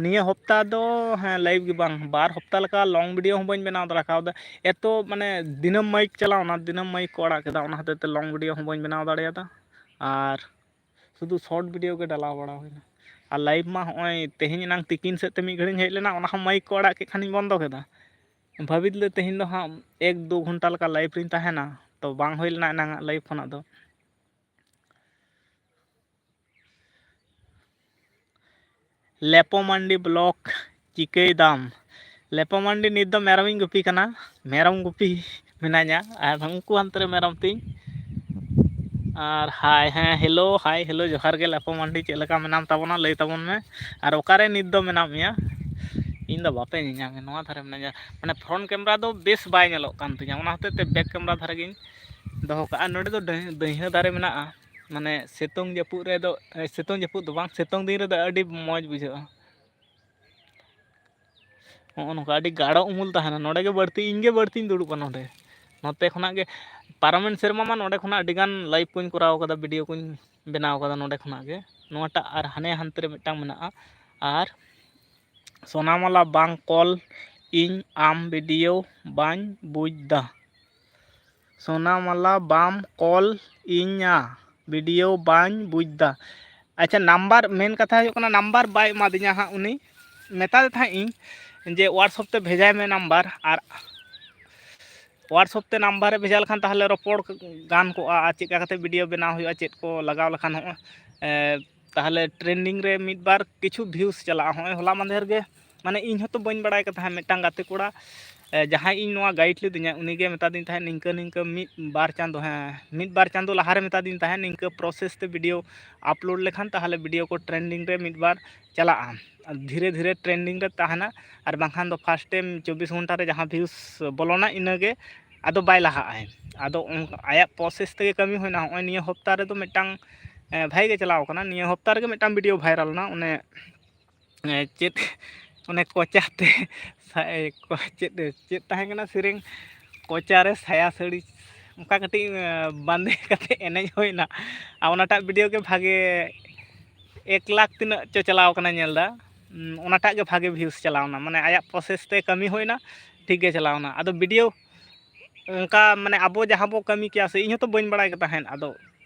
ᱱᱤᱭᱟᱹ ᱦᱚᱯᱛᱟ ᱫᱚ, ᱦᱮᱸ, live ᱜᱮ ᱵᱟᱝ, ᱵᱟᱨ ᱦᱚᱯᱛᱟ ᱞᱮᱠᱟ long video ᱦᱚᱸ ᱵᱟᱹᱧ ᱵᱮᱱᱟᱣ ᱫᱟᱲᱮ ᱠᱟᱣᱫᱟ᱾ ᱮᱛᱚ ᱢᱟᱱᱮ ᱫᱤᱱᱟᱹᱢ ᱢᱟᱭᱤᱠ ᱪᱟᱞᱟᱣᱱᱟ, ᱫᱤᱱᱟᱹᱢ ᱢᱟᱭᱤᱠ ᱠᱚ ᱟᱲᱟᱜ ᱠᱮᱫᱟ, ᱚᱱᱟ ᱦᱚᱛᱮᱡ ᱛᱮ long video ᱦᱚᱸ ᱵᱟᱹᱧ ᱵᱮᱱᱟᱣ ᱫᱟᱲᱮᱭᱟᱫᱟ᱾ ᱟᱨ ᱥᱩᱫᱷᱩ short video ᱜᱮ ᱰᱟᱞᱟᱣ ᱵᱟᱲᱟ ᱦᱩᱭᱱᱟ᱾ ᱟᱨ live ᱢᱟ ᱦᱚᱸᱜᱼᱚᱭ ᱛᱮᱦᱮᱧ ᱮᱱᱟᱝ ᱛᱤᱠᱤᱱ ᱥᱮᱫ ᱛᱮ ᱢᱤᱫ ᱜᱷᱟᱹᱲᱤᱡ ᱤᱧ ᱦᱮᱡ ᱞᱮᱱᱟ, ᱚᱱᱟ ᱦᱚᱸ ᱢᱟᱭᱤᱠ ᱠᱚ ᱟᱲᱟᱜ ᱠᱮᱫ ᱠᱷᱟᱱᱤᱧ ᱵᱚᱱᱫᱚ ᱠᱮᱫᱟ᱾ ᱵᱷᱟᱹᱵᱤᱛ ᱞᱮ ᱛᱮᱦᱮᱧ ᱫᱚ ᱦᱟᱸᱜ ᱮᱠ ᱫᱩ ᱜᱷᱚᱱᱴᱟ ᱞᱮᱠᱟ live ᱨᱤᱧ ᱛᱟᱦᱮᱱᱟ, ᱛᱚ ᱵᱟᱝ ᱦᱩᱭ ᱞᱮᱱᱟ ᱮᱱᱟᱝᱟᱜ live ᱠᱷᱚᱱᱟᱜ ᱫᱚ᱾ ᱞᱮᱯᱚ ᱢᱟᱱᱰᱤ ᱵᱞᱚᱠ, ᱪᱤᱠᱟᱹᱭ ᱫᱟᱢ? ᱞᱮᱯᱚ ᱢᱟᱱᱰᱤ, ᱱᱤᱛ ᱫᱚ ᱢᱮᱨᱚᱢᱤᱧ ᱜᱩᱯᱤ ᱠᱟᱱᱟ, ᱢᱮᱨᱚᱢ ᱜᱩᱯᱤ ᱢᱮᱱᱟᱧᱟ, ᱟᱨ ᱩᱱᱠᱩ ᱦᱟᱱᱛᱮ ᱨᱮ ᱢᱮᱨᱚᱢ ᱛᱤᱧ᱾ ᱟᱨ ᱦᱟᱭ, ᱦᱮᱸ, ᱦᱮᱞᱳ, ᱦᱟᱭ, ᱦᱮᱞᱳ, ᱡᱚᱦᱟᱨ ᱜᱮ ᱞᱮᱯᱚ ᱢᱟᱱᱰᱤ, ᱪᱮᱫ ᱞᱮᱠᱟ ᱢᱮᱱᱟᱢ ᱛᱟᱵᱚᱱᱟ? ᱞᱟᱹᱭ ᱛᱟᱵᱚᱱ ᱢᱮ᱾ ᱟᱨ ᱚᱠᱟᱨᱮ ᱱᱤᱛ ᱫᱚ ᱢᱮᱱᱟᱜ ᱢᱮᱭᱟ? ᱤᱧ ᱫᱚ ᱵᱟᱯᱮ ᱧᱮᱧᱟᱢ, ᱱᱚᱣᱟ ᱫᱷᱟᱨᱮ ᱢᱮᱱᱟᱧᱟ, ᱢᱟᱱᱮ front camera ᱫᱚ ᱵᱮᱥ ᱵᱟᱭ ᱧᱮᱞᱚᱜ ᱠᱟᱱ ᱛᱤᱧᱟᱹ, ᱚᱱᱟ ᱦᱚᱛᱮᱡ ᱛᱮ back camera ᱫᱷᱟᱨᱮ ᱜᱤᱧ ᱫᱚᱦᱚ ᱠᱟᱜᱼᱟ᱾ ᱱᱚᱰᱮ ᱫᱚ ᱰᱟᱹᱦ-, ᱫᱟᱹᱭᱦᱟᱹ ᱫᱟᱨᱮ ᱢᱮᱱᱟᱜᱼᱟ, ᱢᱟᱱᱮ ᱥᱤᱛᱩᱝ ᱡᱟᱹᱯᱩᱫ ᱨᱮᱫᱚ, ᱮ, ᱥᱤᱛᱩᱝ ᱡᱟᱹᱯᱩᱫ ᱫᱚ ᱵᱟᱝ, ᱥᱤᱛᱩᱝ ᱫᱤᱱ ᱨᱮᱫᱚ ᱟᱹᱰᱤ ᱢᱚᱡᱽ ᱵᱩᱡᱷᱟᱹᱜᱼᱟ᱾ ᱱᱚᱜᱼᱚ ᱱᱚᱝᱠᱟ ᱟᱹᱰᱤ ᱜᱟᱲᱚ ᱩᱢᱩᱞ ᱛᱟᱦᱮᱱᱟ, ᱱᱚᱰᱮ ᱜᱮ ᱵᱟᱹᱲᱛᱤ, ᱤᱧ ᱜᱮ ᱵᱟᱹᱲᱛᱤᱧ ᱫᱩᱲᱩᱵᱼᱟ ᱱᱚᱰᱮ᱾ ᱱᱚᱛᱮ ᱠᱷᱚᱱᱟᱜ ᱜᱮ ᱯᱟᱨᱚᱢᱮᱱ ᱥᱮᱨᱢᱟ ᱢᱟ ᱱᱚᱰᱮ ᱠᱷᱚᱱᱟᱜ ᱟᱹᱰᱤᱜᱟᱱ live ᱠᱚᱧ ᱠᱚᱨᱟᱣ ᱠᱟᱫᱟ, video ᱠᱚᱧ ᱵᱮᱱᱟᱣ ᱠᱟᱫᱟ ᱱᱚᱰᱮ ᱠᱷᱚᱱᱟᱜ ᱜᱮ᱾ ᱱᱚᱣᱟᱴᱟᱜ ᱟᱨ ᱦᱟᱱᱮ ᱦᱟᱱᱛᱮ ᱨᱮ ᱢᱤᱫᱴᱟᱝ ᱢᱮᱱᱟᱜᱼᱟ, ᱟᱨ ᱥᱳᱱᱟᱢᱟᱞᱟ ᱵᱟᱝ ᱠᱚᱞ ᱤᱧ ᱟᱢ video ᱵᱟᱹᱧ ᱵᱩᱡᱽ ᱫᱟ᱾ ᱥᱳᱱᱟᱢᱟᱞᱟ ᱵᱟᱢ ᱠᱚᱞ ᱤᱧᱟ, video ᱵᱟᱹᱧ ᱵᱩᱡᱽ ᱫᱟ᱾ ᱟᱪᱪᱷᱟ, number, ᱢᱮᱱ ᱠᱟᱛᱷᱟ ᱦᱩᱭᱩᱜ ᱠᱟᱱᱟ, number ᱵᱟᱭ ᱮᱢᱟᱫᱤᱧᱟ ᱦᱟᱸᱜ ᱩᱱᱤ᱾ ᱢᱮᱛᱟᱫᱮ ᱛᱟᱦᱮᱸᱫ ᱤᱧ ᱡᱮ WhatsApp ᱛᱮ ᱵᱷᱮᱡᱟᱭ ᱢᱮ number, ᱟᱨ WhatsApp ᱛᱮ number ᱮ ᱵᱷᱮᱡᱟ ᱞᱮᱠᱷᱟᱱ ᱛᱟᱦᱚᱞᱮ ᱨᱚᱯᱚᱲ ᱜᱟᱱ ᱠᱚᱜᱼᱟ, ᱟᱨ ᱪᱮᱫ ᱞᱮᱠᱟ ᱠᱟᱛᱮ video ᱵᱮᱱᱟᱣ ᱦᱩᱭᱩᱜᱼᱟ, ᱪᱮᱫ ᱠᱚ ᱞᱟᱜᱟᱣ ᱞᱮᱠᱷᱟᱱ ᱦᱚᱸ, ᱮ, ᱛᱟᱦᱚᱞᱮ trending ᱨᱮ ᱢᱤᱫ ᱵᱟᱨ ᱠᱤᱪᱷᱩ views ᱪᱟᱞᱟᱜᱼᱟ᱾ ᱦᱚᱸᱜᱼᱚᱭ ᱦᱚᱞᱟ ᱢᱟᱫᱷᱮᱨ ᱜᱮ, ᱢᱟᱱᱮ, ᱤᱧ ᱦᱚᱸᱛᱚ ᱵᱟᱹᱧ ᱵᱟᱲᱟᱭ ᱠᱟᱱ ᱛᱟᱦᱮᱸᱫ, ᱢᱤᱫᱴᱟᱝ ᱜᱟᱛᱮ ᱠᱚᱲᱟ, ᱮ, ᱡᱟᱦᱟᱸᱭ ᱤᱧ ᱱᱚᱣᱟ guide ᱞᱤᱫᱤᱧᱟ, ᱩᱱᱤᱜᱮ ᱢᱮᱛᱟᱫᱤᱧ ᱛᱟᱦᱮᱸᱫ ᱱᱤᱝᱠᱟᱹ ᱱᱤᱝᱠᱟᱹ ᱢᱤᱫ ᱵᱟᱨ ᱪᱟᱸᱫᱚ, ᱦᱮᱸ, ᱢᱤᱫ ᱵᱟᱨ ᱪᱟᱸᱫᱚ ᱞᱟᱦᱟᱨᱮ ᱢᱮᱛᱟᱫᱤᱧ ᱛᱟᱦᱮᱸᱫ, ᱱᱤᱝᱠᱟᱹ process ᱛᱮ video upload ᱞᱮᱠᱷᱟᱱ ᱛᱟᱦᱚᱞᱮ video ᱠᱚ trending ᱨᱮ ᱢᱤᱫ ᱵᱟᱨ ᱪᱟᱞᱟᱜᱼᱟ, ᱟᱨ ᱫᱷᱤᱨᱮ ᱫᱷᱤᱨᱮ trending ᱨᱮ ᱛᱟᱦᱮᱱᱟ, ᱟᱨ ᱵᱟᱝᱠᱷᱟᱱ ᱫᱚ first time ᱪᱚᱵᱵᱤᱥ ᱜᱷᱚᱱᱴᱟ ᱨᱮ ᱡᱟᱦᱟᱸ views ᱵᱚᱞᱚᱱᱟ, ᱤᱱᱟᱹᱜᱮ ᱟᱫᱚ ᱵᱟᱭ ᱞᱟᱦᱟᱜᱼᱟᱭ᱾ ᱟᱫᱚ ᱚᱱᱠᱟ ᱟᱭᱟᱜ process ᱛᱮᱜᱮ ᱠᱟᱹᱢᱤ ᱦᱩᱭᱱᱟ᱾ ᱦᱚᱸᱜᱼᱚᱭ ᱱᱤᱭᱟᱹ ᱦᱚᱯᱛᱟ ᱨᱮᱫᱚ ᱢᱤᱫᱴᱟᱝ, ᱮ, ᱵᱷᱟᱜᱮ ᱜᱮ ᱪᱟᱞᱟᱣ ᱠᱟᱱᱟ᱾ ᱱᱤᱭᱟᱹ ᱦᱚᱯᱛᱟ ᱨᱮᱜᱮ ᱢᱤᱫᱴᱟᱝ video viral ᱮᱱᱟ, ᱚᱱᱮ, ᱮ, ᱪᱮᱫ, ᱚᱱᱮ ᱠᱚᱪᱟ ᱛᱮ ᱥᱟ-, ᱮ, ᱠᱚ-, ᱪᱮᱫ, ᱪᱮᱫ ᱛᱟᱦᱮᱸ ᱠᱟᱱᱟ ᱥᱮᱨᱮᱧ, ᱠᱚᱪᱟ ᱨᱮ ᱥᱟᱭᱟ ᱥᱟᱹᱲᱤ, ᱚᱱᱠᱟ ᱠᱟᱹᱴᱤᱡ, ᱮ, ᱵᱟᱸᱫᱮ ᱠᱟᱛᱮ ᱮᱱᱮᱡ ᱦᱩᱭᱱᱟ᱾ ᱟᱨ ᱚᱱᱟᱴᱟᱜ video ᱜᱮ ᱵᱷᱟᱜᱮ ᱮᱠ ᱞᱟᱠᱷ ᱛᱤᱱᱟᱹᱜ ᱪᱚ ᱪᱟᱞᱟᱣ ᱠᱟᱱᱟ, ᱧᱮᱞ ᱫᱟ᱾ ᱩᱸ, ᱚᱱᱟᱴᱟᱜ ᱜᱮ ᱵᱷᱟᱜᱮ views ᱪᱟᱞᱟᱣᱱᱟ, ᱢᱟᱱᱮ ᱟᱭᱟᱜ process ᱛᱮ ᱠᱟᱹᱢᱤ ᱦᱩᱭᱱᱟ, ᱴᱷᱤᱠ ᱜᱮ ᱪᱟᱞᱟᱣᱱᱟ᱾ ᱟᱫᱚ video ᱚᱱᱠᱟ, ᱢᱟᱱᱮ, ᱟᱵᱚ ᱡᱟᱦᱟᱸ ᱵᱚ ᱠᱟᱹᱢᱤ ᱠᱮᱭᱟ ᱥᱮ, ᱤᱧ ᱦᱚᱸᱛᱚ ᱵᱟᱹᱧ ᱵᱟᱲᱟᱭ ᱠᱟᱱ ᱛᱟᱦᱮᱸᱫ᱾ ᱟᱫᱚ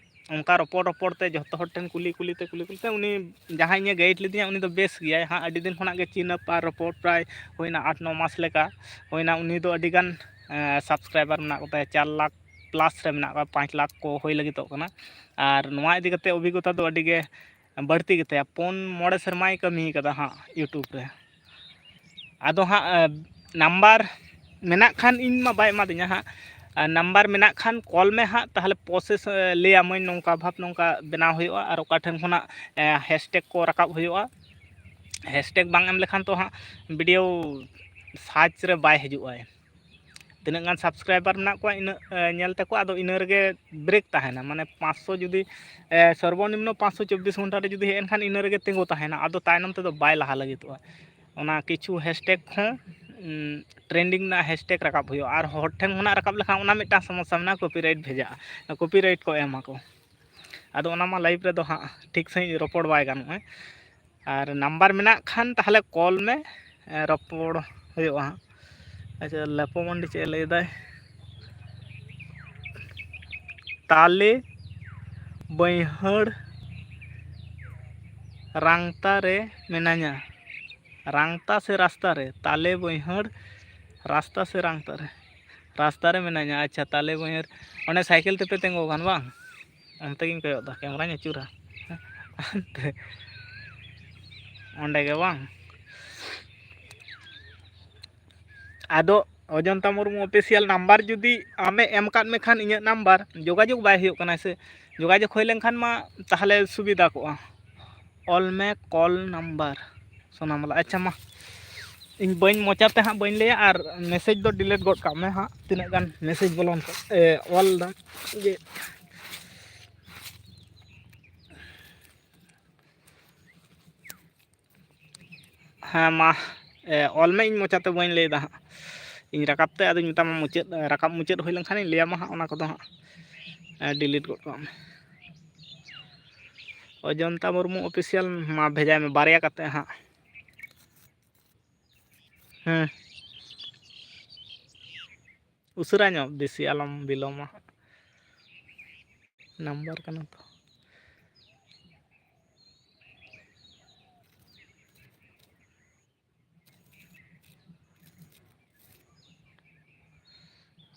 ᱚᱱᱠᱟ ᱨᱚᱯᱚᱲ ᱨᱚᱯᱚᱲ ᱛᱮ, ᱡᱷᱚᱛᱚ ᱦᱚᱲ ᱴᱷᱮᱱ ᱠᱩᱞᱤ ᱠᱩᱞᱤ ᱛᱮ, ᱠᱩᱞᱤ ᱠᱩᱞᱤ ᱛᱮ, ᱩᱱᱤ ᱡᱟᱦᱟᱸᱭ ᱤᱧᱮ guide ᱞᱤᱫᱤᱧᱟ, ᱩᱱᱤ ᱫᱚ ᱵᱮᱥ ᱜᱮᱭᱟᱭ ᱦᱟᱸᱜ, ᱟᱹᱰᱤ ᱫᱤᱱ ᱠᱷᱚᱱᱟᱜ ᱜᱮ ᱪᱤᱱᱦᱟᱹᱯ ᱟᱨ ᱨᱚᱯᱚᱲ ᱯᱨᱟᱭ ᱦᱩᱭᱱᱟ ᱟᱴ ᱱᱚ ᱢᱟᱥ ᱞᱮᱠᱟ ᱦᱩᱭᱱᱟ᱾ ᱩᱱᱤ ᱫᱚ ᱟᱹᱰᱤᱜᱟᱱ, ᱮᱸ, subscriber ᱢᱮᱱᱟᱜ ᱠᱚᱛᱟᱭᱟ, ᱪᱟᱨ ᱞᱟᱠᱷ plus ᱨᱮ ᱢᱮᱱᱟᱜ ᱠᱚᱣᱟ, ᱯᱟᱸᱪ ᱞᱟᱠᱷ ᱠᱚ ᱦᱩᱭ ᱞᱟᱹᱜᱤᱫᱚᱜ ᱠᱟᱱᱟ᱾ ᱟᱨ ᱱᱚᱣᱟ ᱤᱫᱤ ᱠᱟᱛᱮ ᱚᱵᱷᱤᱜᱽᱜᱚᱛᱟ ᱫᱚ ᱟᱹᱰᱤ ᱜᱮ ᱵᱟᱹᱲᱛᱤ ᱜᱮᱛᱟᱭᱟ, ᱯᱩᱱ ᱢᱚᱬᱮ ᱥᱮᱨᱢᱟᱭ ᱠᱟᱹᱢᱤ ᱠᱟᱫᱟ ᱦᱟᱸᱜ YouTube ᱨᱮ᱾ ᱟᱫᱚ ᱦᱟᱸᱜ ᱱᱟᱢᱵᱟᱨ ᱢᱮᱱᱟᱜ ᱠᱷᱟᱱ, ᱤᱧ ᱢᱟ ᱵᱟᱭ ᱮᱢᱟᱫᱤᱧᱟ ᱦᱟᱸᱜ, ᱱᱟᱢᱵᱟᱨ ᱢᱮᱱᱟᱜ ᱠᱷᱟᱱ ᱠᱚᱞ ᱢᱮ ᱦᱟᱸᱜ, ᱛᱟᱦᱚᱞᱮ ᱯᱨᱚᱥᱮᱥ ᱞᱟᱹᱭᱟᱢᱟᱹᱧ, ᱱᱚᱝᱠᱟ ᱵᱷᱟᱵᱽ ᱱᱚᱝᱠᱟ ᱵᱮᱱᱟᱣ ᱦᱩᱭᱩᱜᱼᱟ ᱟᱨ ᱚᱠᱟ ᱴᱷᱮᱱ ᱠᱷᱚᱱᱟᱜ ᱦᱮᱥᱴᱮᱜᱽ ᱠᱚ ᱨᱟᱠᱟᱵ ᱦᱩᱭᱩᱜᱼᱟ᱾ ᱦᱮᱥᱴᱮᱜᱽ ᱵᱟᱝ ᱮᱢ ᱞᱮᱠᱷᱟᱱ ᱛᱚ ᱦᱟᱸᱜ ᱵᱷᱤᱰᱤᱭᱳ ᱥᱟᱨᱪ ᱨᱮ ᱵᱟᱭ ᱦᱤᱡᱩᱜᱼᱟ᱾ ᱛᱤᱱᱟᱹᱜ ᱜᱟᱱ ᱥᱟᱵᱥᱠᱨᱟᱭᱵᱟᱨ ᱢᱮᱱᱟᱜ ᱠᱚᱣᱟ, ᱤᱱᱟᱹᱜ ᱧᱮᱞ ᱛᱮᱠᱚ, ᱟᱫᱚ ᱤᱱᱟᱹ ᱨᱮᱜᱮ ᱵᱨᱮᱠ ᱛᱟᱦᱮᱱᱟ᱾ ᱢᱟᱱᱮ ᱯᱟᱸᱪᱥᱚ ᱡᱩᱫᱤ ᱥᱚᱨᱵᱚᱱᱤᱢᱱᱚ ᱯᱟᱸᱪᱥᱚ ᱪᱚᱵᱵᱤᱥ ᱜᱷᱚᱱᱴᱟ ᱨᱮ ᱡᱩᱫᱤ ᱦᱮᱡ ᱮᱱᱠᱷᱟᱱ, ᱤᱱᱟᱹ ᱨᱮᱜᱮ ᱛᱤᱸᱜᱩ ᱛᱟᱦᱮᱱᱟ, ᱟᱫᱚ ᱛᱟᱭᱱᱚᱢ ᱛᱮᱫᱚ ᱵᱟᱭ ᱞᱟᱦᱟ ᱞᱟᱹᱜᱤᱫᱚᱜᱼᱟ᱾ ᱚᱱᱟ ᱠᱤᱪᱷᱩ ᱦᱮᱥᱴᱮᱜᱽ ᱦᱚᱸ ᱴᱨᱮᱱᱰᱤᱝ ᱨᱮᱱᱟᱜ ᱦᱮᱥᱴᱮᱜᱽ ᱨᱟᱠᱟᱵ ᱦᱩᱭᱩᱜᱼᱟ᱾ ᱟᱨ ᱦᱚᱲ ᱴᱷᱮᱱ ᱠᱷᱚᱱᱟᱜ ᱨᱟᱠᱟᱵ ᱞᱮᱠᱷᱟᱱ ᱚᱱᱟ ᱢᱤᱫᱴᱟᱝ ᱥᱚᱢᱚᱥᱥᱟ ᱢᱮᱱᱟᱜᱼᱟ, ᱠᱚᱯᱤᱨᱟᱭᱤᱴ ᱵᱷᱮᱡᱟᱜᱼᱟ, ᱠᱚᱯᱤᱨᱟᱭᱤᱴ ᱠᱚ ᱮᱢᱟᱠᱚ᱾ ᱟᱫᱚ ᱚᱱᱟ ᱢᱟ ᱞᱟᱭᱤᱵᱷ ᱨᱮᱫᱚ ᱦᱟᱸᱜ ᱴᱷᱤᱠ ᱥᱟᱺᱦᱤᱡ ᱨᱚᱯᱚᱲ ᱵᱟᱭ ᱜᱟᱱᱚᱜᱼᱟ᱾ ᱟᱨ ᱱᱟᱢᱵᱟᱨ ᱢᱮᱱᱟᱜ ᱠᱷᱟᱱ ᱛᱟᱦᱚᱞᱮ ᱠᱚᱞ ᱢᱮ, ᱨᱚᱯᱚᱲ ᱦᱩᱭᱩᱜᱼᱟ ᱦᱟᱸᱜ᱾ ᱟᱪᱪᱷᱟ, ᱞᱮᱯᱚ ᱢᱟᱱᱰᱤ ᱪᱮᱫ ᱮ ᱞᱟᱹᱭᱫᱟᱭ? ᱛᱟᱞᱮ ᱵᱟᱹᱭᱦᱟᱹᱲ ᱨᱟᱝᱛᱟ ᱨᱮ ᱢᱮᱱᱟᱧᱟ᱾ ᱨᱟᱝᱛᱟ ᱥᱮ ᱨᱟᱥᱛᱟ ᱨᱮ? ᱛᱟᱞᱮ ᱵᱟᱹᱭᱦᱟᱹᱲ ᱨᱟᱥᱛᱟ ᱥᱮ ᱨᱟᱝᱛᱟ ᱨᱮ? ᱨᱟᱥᱛᱟ ᱨᱮ ᱢᱮᱱᱟᱧᱟ᱾ ᱟᱪᱪᱷᱟ, ᱛᱟᱞᱮ ᱵᱟᱹᱭᱦᱟᱹᱲ, ᱚᱸᱰᱮ ᱥᱟᱭᱠᱮᱞ ᱛᱮᱯᱮ ᱛᱤᱸᱜᱩ ᱟᱠᱟᱱ ᱵᱟᱝ? ᱚᱱᱛᱮ ᱜᱤᱧ ᱠᱚᱭᱚᱜ ᱮᱫᱟ, ᱠᱮᱢᱨᱟᱧ ᱟᱹᱪᱩᱨᱟ᱾ ᱚᱱᱛᱮ, ᱚᱸᱰᱮ ᱜᱮ ᱵᱟᱝ? ᱟᱫᱚ ᱚᱡᱚᱱᱛᱟ ᱢᱩᱨᱢᱩ ᱚᱯᱷᱤᱥᱤᱭᱟᱞ ᱱᱟᱢᱵᱟᱨ ᱡᱩᱫᱤ ᱟᱢᱮ ᱮᱢ ᱠᱟᱫ ᱢᱮ ᱠᱷᱟᱱ, ᱤᱧᱟᱹᱜ ᱱᱟᱢᱵᱟᱨ, ᱡᱳᱜᱟᱡᱳᱜᱽ ᱵᱟᱭ ᱦᱩᱭᱩᱜ ᱠᱟᱱᱟ ᱥᱮ, ᱡᱳᱜᱟᱡᱳᱜᱽ ᱦᱩᱭ ᱞᱮᱱᱠᱷᱟᱱ ᱢᱟ ᱛᱟᱦᱚᱞᱮ ᱥᱩᱵᱤᱫᱷᱟ ᱠᱚᱜᱼᱟ᱾ ᱚᱞ ᱢᱮ ᱠᱚᱞ ᱱᱟᱢᱵᱟᱨ ᱥᱳᱱᱟᱢᱟᱞᱟ᱾ ᱟᱪᱪᱷᱟ, ᱢᱟ, ᱤᱧ ᱵᱟᱹᱧ, ᱢᱚᱪᱟᱛᱮ ᱦᱟᱸᱜ ᱵᱟᱹᱧ ᱞᱟᱹᱭᱟ, ᱟᱨ ᱢᱮᱥᱮᱡᱽ ᱫᱚ ᱰᱤᱞᱤᱴ ᱜᱚᱫ ᱠᱟᱜ ᱢᱮ ᱦᱟᱸᱜ, ᱛᱤᱱᱟᱹᱜ ᱜᱟᱱ ᱢᱮᱥᱮᱡᱽ ᱵᱚᱞᱚᱱ ᱠᱟᱱᱟ, ᱮ, ᱚᱞ ᱫᱟ ᱡᱮ ᱦᱮᱸ, ᱢᱟ, ᱮ, ᱚᱞ ᱢᱮ, ᱤᱧ ᱢᱚᱪᱟᱛᱮ ᱵᱟᱹᱧ ᱞᱟᱹᱭᱫᱟ ᱦᱟᱸᱜ᱾ ᱤᱧ ᱨᱟᱠᱟᱵ ᱛᱮ ᱟᱫᱚᱧ ᱢᱮᱛᱟᱢᱟ, ᱢᱩᱪᱟᱹᱫ, ᱨᱟᱠᱟᱵ ᱢᱩᱪᱟᱹᱫ ᱦᱩᱭ ᱞᱮᱱᱠᱷᱟᱱᱤᱧ ᱞᱟᱹᱭᱟᱢᱟ ᱦᱟᱸᱜ, ᱚᱱᱟ ᱠᱚᱫᱚ ᱦᱟᱸᱜ, ᱮ, ᱰᱤᱞᱤᱴ ᱜᱚᱫ ᱠᱟᱜ ᱢᱮ᱾ ᱚᱡᱚᱱᱛᱟ ᱢᱩᱨᱢᱩ ᱚᱯᱷᱤᱥᱤᱭᱟᱞ, ᱢᱟ, ᱵᱷᱮᱡᱟᱭ ᱢᱮ ᱵᱟᱨᱭᱟ ᱠᱟᱛᱮ ᱦᱟᱸᱜ᱾ ᱦᱮᱸ, ᱩᱥᱟᱹᱨᱟ ᱧᱚᱜ, ᱵᱮᱥᱤ ᱟᱞᱚᱢ ᱵᱤᱞᱚᱢᱟ ᱦᱟᱸᱜ, ᱱᱟᱢᱵᱟᱨ ᱠᱟᱱᱟ ᱛᱚ᱾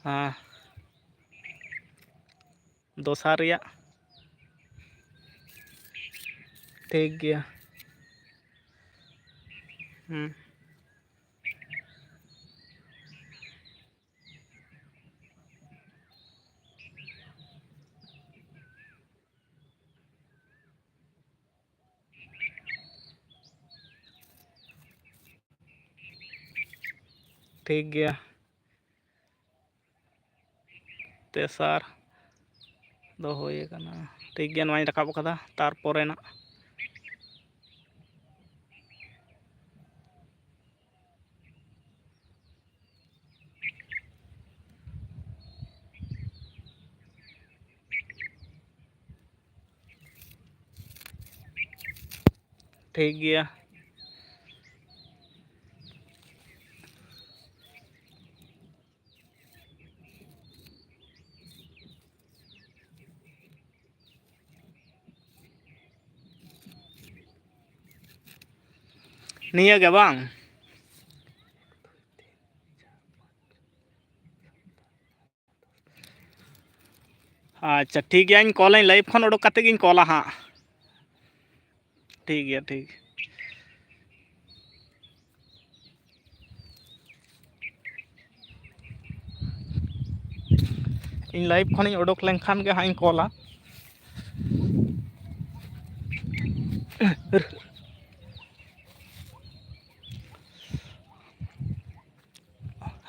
ᱦᱮᱸ, ᱫᱚᱥᱟᱨ ᱨᱮᱭᱟᱜ ᱴᱷᱤᱠ ᱜᱮᱭᱟ᱾ ᱦᱩᱸ᱾ ᱴᱷᱤᱠ ᱜᱮᱭᱟ᱾ ᱛᱮᱥᱟᱨ ᱫᱚ ᱦᱩᱭ ᱟᱠᱟᱱᱟ᱾ ᱴᱷᱤᱠ ᱜᱮᱭᱟ, ᱱᱚᱣᱟᱧ ᱨᱟᱠᱟᱵ ᱟᱠᱟᱫᱟ, ᱛᱟᱨᱯᱚᱨᱮ ᱱᱟᱜ᱾ ᱴᱷᱤᱠ ᱜᱮᱭᱟ᱾ ᱱᱤᱭᱟᱹ ᱜᱮ ᱵᱟᱝ? ᱟᱪᱪᱷᱟ, ᱴᱷᱤᱠ ᱜᱮᱭᱟ, ᱤᱧ ᱠᱚᱞᱟᱹᱧ, live ᱠᱷᱚᱱ ᱩᱰᱩᱠ ᱠᱟᱛᱮ ᱜᱤᱧ ᱠᱚᱞᱟ ᱦᱟᱸᱜ᱾ ᱴᱷᱤᱠ ᱜᱮᱭᱟ, ᱴᱷᱤᱠ᱾ ᱤᱧ live ᱠᱷᱚᱱᱤᱧ ᱩᱰᱩᱠ ᱞᱮᱱᱠᱷᱟᱱ ᱜᱮ ᱦᱟᱸᱜ ᱤᱧ ᱠᱚᱞᱟ᱾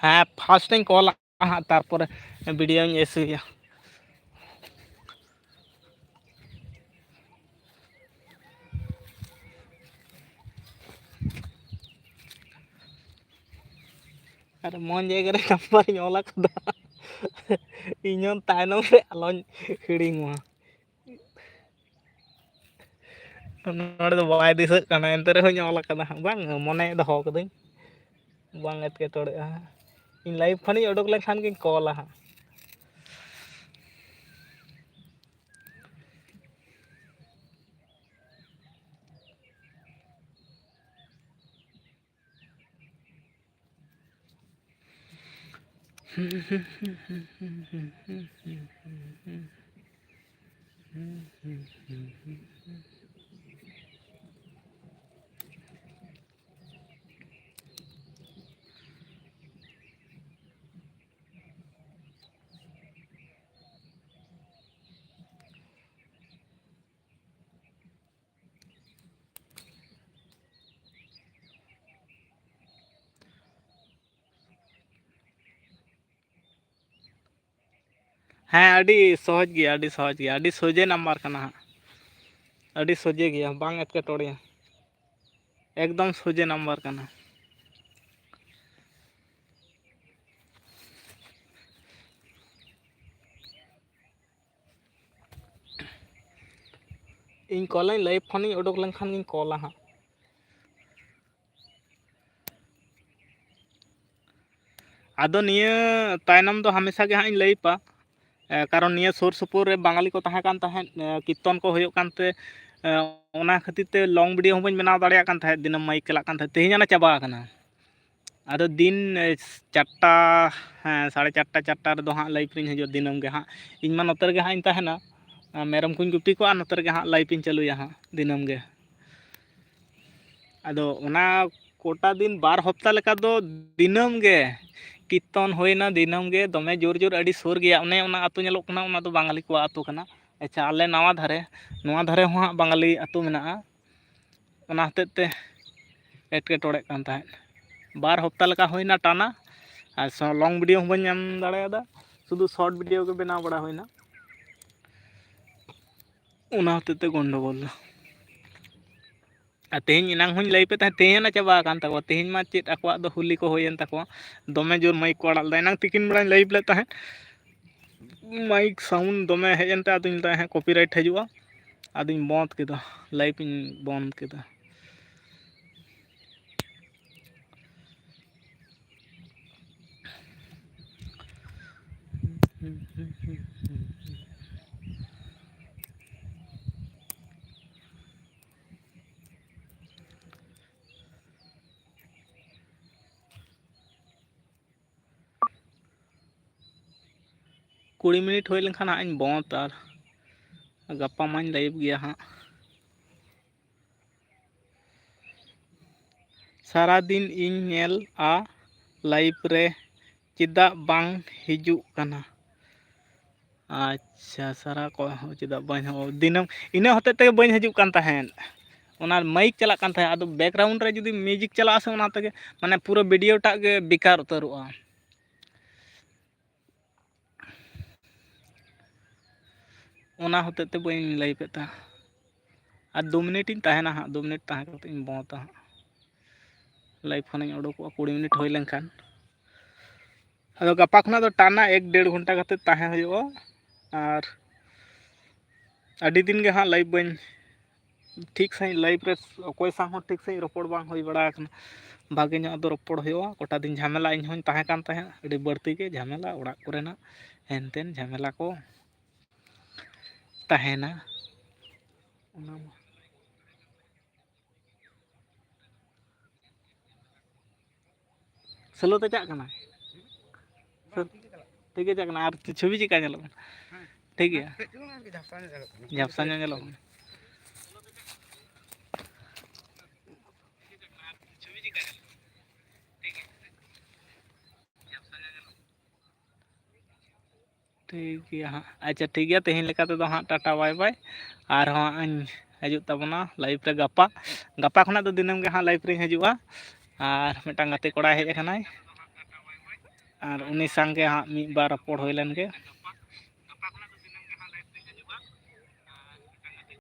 ᱦᱮᱸ, first ᱤᱧ ᱠᱚᱞᱟ ᱦᱟᱸᱜ, ᱛᱟᱨᱯᱚᱨᱮ videoᱧ ᱮᱥᱮᱭᱟ᱾ ᱟᱨ ᱮᱢᱚᱱ ᱡᱟᱭᱜᱟ ᱨᱮ number ᱤᱧ ᱚᱞ ᱟᱠᱟᱫᱟ, ᱤᱧ ᱦᱚᱸ ᱛᱟᱭᱱᱚᱢ ᱨᱮ ᱟᱞᱚᱧ ᱦᱤᱲᱤᱧ ᱢᱟ᱾ ᱱᱚᱰᱮ ᱫᱚ ᱵᱟᱭ ᱫᱤᱥᱟᱹᱜ ᱠᱟᱱᱟ, ᱮᱱᱛᱮ ᱨᱮᱦᱚᱸᱧ ᱚᱞ ᱟᱠᱟᱫᱟ ᱦᱟᱸᱜ᱾ ᱵᱟᱝ, ᱢᱚᱱᱮ ᱫᱚᱦᱚ ᱠᱟᱹᱫᱟᱹᱧ, ᱵᱟᱝ ᱮᱴᱠᱮᱴᱚᱬᱮᱜᱼᱟ ᱦᱟᱸᱜ᱾ ᱤᱧ live ᱠᱷᱚᱱᱤᱧ ᱩᱰᱩᱠ ᱞᱮᱱᱠᱷᱟᱱ ᱜᱤᱧ ᱠᱚᱞᱟ ᱦᱟᱸᱜ᱾ ᱦᱮᱸ, ᱟᱹᱰᱤ ᱥᱚᱦᱚᱡᱽ ᱜᱮᱭᱟ, ᱟᱹᱰᱤ ᱥᱚᱦᱚᱡᱽ ᱜᱮᱭᱟ, ᱟᱹᱰᱤ ᱥᱚᱡᱷᱮ ᱱᱟᱢᱵᱟᱨ ᱠᱟᱱᱟ ᱦᱟᱸᱜ, ᱟᱹᱰᱤ ᱥᱚᱡᱷᱮ ᱜᱮᱭᱟ, ᱵᱟᱝ ᱮᱴᱠᱮᱴᱚᱬᱮᱭᱟ, ᱮᱠᱫᱚᱢ ᱥᱚᱡᱷᱮ ᱱᱟᱢᱵᱟᱨ ᱠᱟᱱᱟ᱾ ᱤᱧ ᱠᱚᱞᱟᱹᱧ, ᱞᱟᱭᱤᱵᱷ ᱠᱷᱚᱱᱤᱧ ᱩᱰᱩᱠ ᱞᱮᱱᱠᱷᱟᱱ ᱜᱤᱧ ᱠᱚᱞᱟ ᱦᱟᱸᱜ᱾ ᱟᱫᱚ ᱱᱤᱭᱟᱹ ᱛᱟᱭᱱᱚᱢ ᱫᱚ ᱦᱟᱢᱮᱥᱟ ᱜᱮ ᱦᱟᱸᱜ ᱤᱧ ᱞᱟᱭᱤᱵᱷᱟ, ᱮ, ᱠᱟᱨᱚᱱ ᱱᱤᱭᱟᱹ ᱥᱩᱨ ᱥᱩᱯᱩᱨ ᱨᱮ ᱵᱟᱝᱜᱟᱞᱤ ᱠᱚ ᱛᱟᱦᱮᱸ ᱠᱟᱱ ᱛᱟᱦᱮᱸᱫ, ᱮ, ᱠᱤᱨᱛᱚᱱ ᱠᱚ ᱦᱩᱭᱩᱜ ᱠᱟᱱᱛᱮ, ᱮ, ᱚᱱᱟ ᱠᱷᱟᱹᱛᱤᱨ ᱛᱮ ᱞᱚᱝ ᱵᱷᱤᱰᱤᱭᱳ ᱦᱚᱸ ᱵᱟᱹᱧ ᱵᱮᱱᱟᱣ ᱫᱟᱲᱮᱭᱟᱜ ᱠᱟᱱ ᱛᱟᱦᱮᱸᱫ, ᱫᱤᱱᱟᱹᱢ ᱢᱟᱭᱤᱠ ᱪᱟᱞᱟᱜ ᱠᱟᱱ ᱛᱟᱦᱮᱸᱫ᱾ ᱛᱮᱦᱮᱧ ᱚᱱᱟ ᱪᱟᱵᱟ ᱟᱠᱟᱱᱟ᱾ ᱟᱫᱚ ᱫᱤᱱ, ᱮ, ᱪᱟᱨᱴᱟ, ᱦᱮᱸ, ᱥᱟᱲᱮ ᱪᱟᱨᱴᱟ, ᱪᱟᱨᱴᱟ ᱨᱮᱫᱚ ᱦᱟᱸᱜ ᱞᱟᱭᱤᱵᱷ ᱨᱤᱧ ᱦᱤᱡᱩᱜᱼᱟ ᱫᱤᱱᱟᱹᱢ ᱜᱮ ᱦᱟᱸᱜ᱾ ᱤᱧ ᱢᱟ ᱱᱚᱛᱮ ᱨᱮᱜᱮ ᱦᱟᱸᱜ ᱤᱧ ᱛᱟᱦᱮᱱᱟ, ᱟᱨ ᱢᱮᱨᱚᱢ ᱠᱚᱧ ᱜᱩᱯᱤ ᱠᱚᱣᱟ, ᱟᱨ ᱱᱚᱛᱮ ᱨᱮᱜᱮ ᱦᱟᱸᱜ ᱞᱟᱭᱤᱵᱷ ᱤᱧ ᱪᱟᱹᱞᱩᱭᱟ ᱦᱟᱸᱜ ᱫᱤᱱᱟᱹᱢ ᱜᱮ᱾ ᱟᱫᱚ ᱚᱱᱟ ᱠᱚᱴᱟ ᱫᱤᱱ, ᱵᱟᱨ ᱦᱚᱯᱛᱟ ᱞᱮᱠᱟ ᱫᱚ ᱫᱤᱱᱟᱹᱢ ᱜᱮ ᱠᱤᱨᱛᱚᱱ ᱦᱩᱭᱱᱟ, ᱫᱤᱱᱟᱹᱢ ᱜᱮ ᱫᱚᱢᱮ ᱡᱳᱨ ᱡᱳᱨ, ᱟᱹᱰᱤ ᱥᱩᱨ ᱜᱮᱭᱟ᱾ ᱚᱱᱮ ᱚᱱᱟ ᱟᱹᱛᱩ ᱧᱮᱞᱚᱜ ᱠᱟᱱᱟ, ᱚᱱᱟ ᱫᱚ ᱵᱟᱝᱜᱟᱞᱤ ᱠᱚᱣᱟᱜ ᱟᱹᱛᱩ ᱠᱟᱱᱟ᱾ ᱟᱪᱪᱷᱟ, ᱟᱞᱮ ᱱᱟᱣᱟ ᱫᱷᱟᱨᱮ, ᱱᱚᱣᱟ ᱫᱷᱟᱨᱮ ᱦᱚᱸ ᱦᱟᱸᱜ ᱵᱟᱝᱜᱟᱞᱤ ᱟᱹᱛᱩ ᱢᱮᱱᱟᱜᱼᱟ, ᱚᱱᱟ ᱦᱚᱛᱮᱡ ᱛᱮ ᱮᱴᱠᱮᱴᱚᱬᱮᱜ ᱠᱟᱱ ᱛᱟᱦᱮᱸᱫ᱾ ᱵᱟᱨ ᱦᱚᱯᱛᱟ ᱞᱮᱠᱟ ᱦᱩᱭᱱᱟ ᱴᱟᱱᱟ, ᱟᱨ ᱥᱚ-, ᱞᱚᱝ ᱵᱷᱤᱰᱤᱭᱳ ᱦᱚᱸ ᱵᱟᱹᱧ ᱮᱢ ᱫᱟᱲᱮᱭᱟᱫᱟ, ᱥᱩᱫᱷᱩ ᱥᱚᱨᱴ ᱵᱷᱤᱰᱤᱭᱳ ᱜᱮ ᱵᱮᱱᱟᱣ ᱵᱟᱲᱟ ᱦᱩᱭᱱᱟ, ᱚᱱᱟ ᱦᱚᱛᱮᱡ ᱛᱮ ᱜᱚᱱᱰᱚᱜᱳᱞ ᱫᱚ᱾ ᱟᱨ ᱛᱮᱦᱮᱧ ᱮᱱᱟᱝ ᱦᱚᱸᱧ ᱞᱟᱭᱤᱵᱷ ᱮᱫ ᱛᱟᱦᱮᱸᱫ, ᱛᱮᱦᱮᱧ ᱚᱱᱟ ᱪᱟᱵᱟ ᱟᱠᱟᱱ ᱛᱟᱠᱚᱣᱟ᱾ ᱛᱮᱦᱮᱧ ᱢᱟ ᱪᱮᱫ ᱟᱠᱚᱣᱟᱜ ᱫᱚ ᱦᱳᱞᱤ ᱠᱚ ᱦᱩᱭᱮᱱ ᱛᱟᱠᱚᱣᱟ, ᱫᱚᱢᱮ ᱡᱳᱨ ᱢᱟᱭᱤᱠ ᱠᱚ ᱟᱲᱟᱜ ᱞᱮᱫᱟ᱾ ᱮᱱᱟᱝ ᱛᱤᱠᱤᱱ ᱵᱮᱲᱟᱧ ᱞᱟᱭᱤᱵᱷ ᱞᱮᱫ ᱛᱟᱦᱮᱸᱫ, ᱢᱟᱭᱤᱠ ᱥᱟᱣᱩᱱᱰ ᱫᱚᱢᱮ ᱦᱮᱡ ᱮᱱᱛᱮ ᱟᱫᱚᱧ ᱞᱟᱹᱭᱫᱟ, "ᱦᱮᱸ, ᱠᱚᱯᱤᱨᱟᱭᱤᱴ ᱦᱤᱡᱩᱜᱼᱟ", ᱟᱫᱚᱧ ᱵᱚᱱᱫᱽ ᱠᱮᱫᱟ, ᱞᱟᱭᱤᱵᱷ ᱤᱧ ᱵᱚᱱᱫᱽ ᱠᱮᱫᱟ᱾ ᱠᱩᱲᱤ ᱢᱤᱱᱤᱴ ᱦᱩᱭ ᱞᱮᱱᱠᱷᱟᱱ ᱦᱟᱸᱜ ᱤᱧ ᱵᱚᱸᱫᱽ, ᱟᱨ ᱜᱟᱯᱟ ᱢᱟᱧ ᱞᱟᱭᱤᱵᱷ ᱜᱮᱭᱟ ᱦᱟᱸᱜ᱾ ᱥᱟᱨᱟᱫᱤᱱ ᱤᱧ ᱧᱮᱞᱟ ᱞᱟᱭᱤᱵᱷ ᱨᱮ, ᱪᱮᱫᱟᱜ ᱵᱟᱝ ᱦᱤᱡᱩᱜ ᱠᱟᱱᱟ? ᱟᱪᱪᱷᱟ, ᱥᱟᱨᱟ ᱠᱚ ᱪᱮᱫᱟᱜ ᱵᱟᱹᱧ ᱦᱚ-, ᱫᱤᱱᱟᱹᱢ ᱤᱱᱟᱹ ᱦᱚᱛᱮᱡ ᱛᱮᱜᱮ ᱵᱟᱹᱧ ᱦᱤᱡᱩᱜ ᱠᱟᱱ ᱛᱟᱦᱮᱸᱫ᱾ ᱚᱱᱟ ᱢᱟᱭᱤᱠ ᱪᱟᱞᱟᱜ ᱠᱟᱱ ᱛᱟᱦᱮᱸᱫ, ᱟᱫᱚ ᱵᱮᱠᱜᱨᱟᱣᱩᱱᱰ ᱨᱮ ᱡᱩᱫᱤ ᱢᱤᱣᱡᱤᱠ ᱪᱟᱞᱟᱜᱼᱟ ᱥᱮ, ᱚᱱᱟ ᱛᱮᱜᱮ ᱢᱟᱱᱮ ᱯᱩᱨᱟᱹ ᱵᱷᱤᱰᱤᱭᱳ ᱴᱟᱜ ᱜᱮ ᱵᱮᱠᱟᱨ ᱩᱛᱟᱹᱨᱚᱜᱼᱟ᱾ ᱚᱱᱟ ᱦᱚᱛᱮᱡ ᱛᱮ ᱵᱟᱹᱧ ᱞᱟᱭᱤᱵᱷ ᱮᱫ ᱛᱟᱦᱮᱸᱫ᱾ ᱟᱨ ᱫᱩ ᱢᱤᱱᱤᱴ ᱤᱧ ᱛᱟᱦᱮᱱᱟ ᱦᱟᱸᱜ, ᱫᱩ ᱢᱤᱱᱤᱴ ᱛᱟᱦᱮᱸ ᱠᱟᱛᱮ ᱤᱧ ᱵᱚᱸᱫᱟ ᱦᱟᱸᱜ᱾ ᱞᱟᱭᱤᱵᱷ ᱠᱷᱚᱱᱤᱧ ᱩᱰᱩᱠᱚᱜᱼᱟ ᱠᱩᱲᱤ ᱢᱤᱱᱤᱴ ᱦᱩᱭ ᱞᱮᱱᱠᱷᱟᱱ᱾ ᱟᱫᱚ ᱜᱟᱯᱟ ᱠᱷᱚᱱᱟᱜ ᱫᱚ ᱴᱟᱱᱟ ᱮᱠ ᱰᱮᱲ ᱜᱷᱚᱱᱴᱟ ᱠᱟᱛᱮ ᱛᱟᱦᱮᱸ ᱦᱩᱭᱩᱜᱼᱟ᱾ ᱟᱨ ᱟᱹᱰᱤ ᱫᱤᱱ ᱜᱮ ᱦᱟᱸᱜ ᱞᱟᱭᱤᱵᱷ ᱵᱟᱹᱧ, ᱴᱷᱤᱠ ᱥᱟᱺᱦᱤᱡ ᱞᱟᱭᱤᱵᱷ ᱨᱮ ᱚᱠᱚᱭ ᱥᱟᱶ ᱦᱚᱸ ᱴᱷᱤᱠ ᱥᱟᱺᱦᱤᱡ ᱨᱚᱯᱚᱲ ᱵᱟᱝ ᱦᱩᱭ ᱵᱟᱲᱟ ᱟᱠᱟᱱᱟ᱾ ᱵᱷᱟᱜᱮ ᱧᱚᱜ ᱫᱚ ᱨᱚᱯᱚᱲ ᱦᱩᱭᱩᱜᱼᱟ᱾ ᱠᱚᱴᱟ ᱫᱤᱱ ᱡᱷᱟᱢᱮᱞᱟ ᱤᱧ ᱦᱚᱸᱧ ᱛᱟᱦᱮᱸ ᱠᱟᱱ ᱛᱟᱦᱮᱸᱫ, ᱟᱹᱰᱤ ᱵᱟᱹᱲᱛᱤ ᱜᱮ ᱡᱷᱟᱢᱮᱞᱟ, ᱚᱲᱟᱜ ᱠᱚᱨᱮᱱᱟᱜ ᱦᱮᱱᱛᱮᱱ ᱡᱷᱟᱢᱮᱞᱟ ᱠᱚ ᱛᱟᱦᱮᱱᱟ᱾ ᱚᱱᱟ ᱢᱟ᱾ ᱥᱮᱞᱳ ᱛᱮ ᱪᱟᱜ ᱠᱟᱱᱟ? ᱴᱷᱤᱠ ᱜᱮ ᱪᱟᱜ ᱠᱟᱱᱟ᱾ ᱟᱨ ᱪᱷᱚᱵᱤ ᱪᱮᱫᱠᱟ ᱧᱮᱞᱚᱜ ᱠᱟᱱᱟ? ᱴᱷᱤᱠ ᱜᱮᱭᱟ᱾ ᱡᱷᱟᱯᱥᱟ ᱧᱚᱜ ᱧᱮᱞᱚᱜ ᱠᱟᱱᱟ᱾ ᱴᱷᱤᱠ ᱜᱮᱭᱟ ᱦᱟᱸᱜ᱾ ᱟᱪᱪᱷᱟ, ᱴᱷᱤᱠ ᱜᱮᱭᱟ, ᱛᱮᱦᱮᱧ ᱞᱮᱠᱟ ᱛᱮᱫᱚ ᱦᱟᱸᱜ ᱴᱟᱴᱟ ᱵᱟᱭ ᱵᱟᱭ᱾ ᱟᱨᱦᱚᱸ ᱦᱟᱸᱜ ᱤᱧ ᱦᱤᱡᱩᱜ ᱛᱟᱵᱚᱱᱟ ᱞᱟᱭᱤᱵᱷ ᱨᱮ ᱜᱟᱯᱟ᱾ ᱜᱟᱯᱟ ᱠᱷᱚᱱᱟᱜ ᱫᱚ ᱫᱤᱱᱟᱹᱢ ᱜᱮ ᱦᱟᱸᱜ ᱞᱟᱭᱤᱵᱷ ᱨᱤᱧ ᱦᱤᱡᱩᱜᱼᱟ᱾ ᱟᱨ ᱢᱤᱫᱴᱟᱝ ᱜᱟᱛᱮ ᱠᱚᱲᱟᱭ ᱦᱮᱡ ᱟᱠᱟᱱᱟᱭ, ᱟᱨ ᱩᱱᱤ ᱥᱟᱝᱜᱮ ᱦᱟᱸᱜ ᱢᱤᱫ ᱵᱟᱨ ᱨᱚᱯᱚᱲ ᱦᱩᱭ ᱞᱮᱱ ᱜᱮ᱾